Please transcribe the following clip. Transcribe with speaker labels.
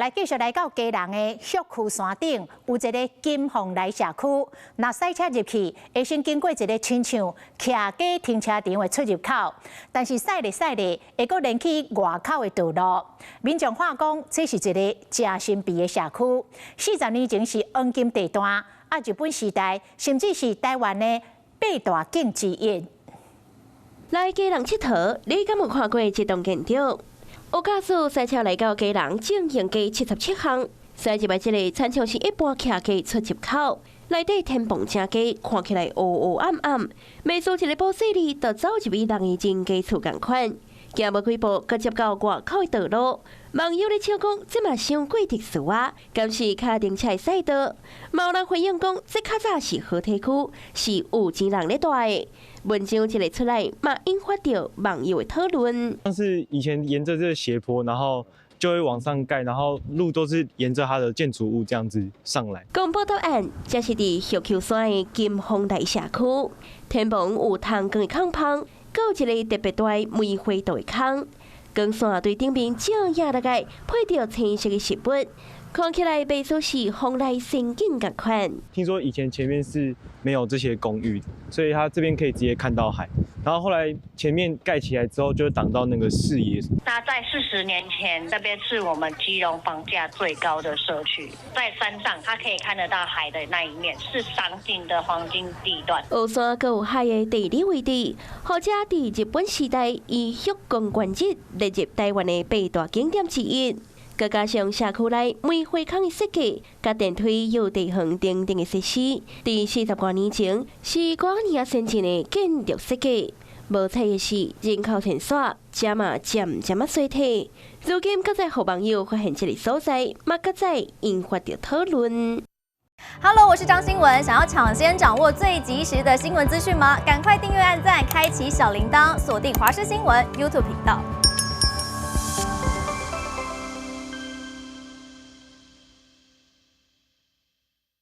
Speaker 1: 來繼續來到基隆的玉區山頂，有一个金鳳來社區。若駛車入去，會先經過一个親像徛家停車場的出入口，但是駛咧駛咧，會閣連去外口的道路。民眾話講，這是一个誠神秘的社區。40年前是黃金地段，啊，日本時代甚至是台灣的八大景之一。
Speaker 2: 來基隆𨑨迌，你敢有看過這棟建築？有駕駛駛車來到基隆正興街77巷，駛入來這个親像是一般徛家出入口，內底天棚誠低，看起來烏烏暗暗，袂輸一个寶細膩就走入去人的人家厝仝款。行無幾步，閣接到外口的道路。網友咧笑講，這嘛傷過特殊啊，敢是跤單車賽道？嘛有人回應講，這較早是好體區，是有錢人咧蹛的。文章一个出來，嘛引發著網友的討論。
Speaker 3: 像是以前沿著這個斜坡，然後就會往上蓋，然後路都是沿著它的建築物這樣子上來。
Speaker 2: 公布答案，這是佇玉丘山的金鳳台社區，天棚有通光的孔縫，閣有一个特別大梅花道的空，光線對頂面照映落來，配著青色的植物，看起來袂輸是蓬萊仙境仝款。
Speaker 3: 聽說以前前面是沒有這些公寓，所以它這邊可以直接看到海。然後後來前面蓋起來之後，就擋到那個視野。
Speaker 4: 那在40年前，這邊是我們基隆房價最高的社區，在山上，它可以看得到海的那一面，是賞景的黃金地段。
Speaker 2: 有山閣有海的地理位置，予這佇日本時代以旭光原則列入台灣的八大景點之一。閣加上社區內梅花空的設計，佮電梯有地方等等的設施，佇40多年前是遮爾仔先進的建築設計。無彩的是，人口遷徙，這嘛漸漸仔衰退。如今，閣再予網友發現這个所在，嘛閣再引發著討論。
Speaker 5: Hello，我是張新文。想要搶先掌握最及時的新聞資訊嗎？趕快訂閱、按讚、開啟小鈴鐺，鎖定華視新聞 YouTube 頻道。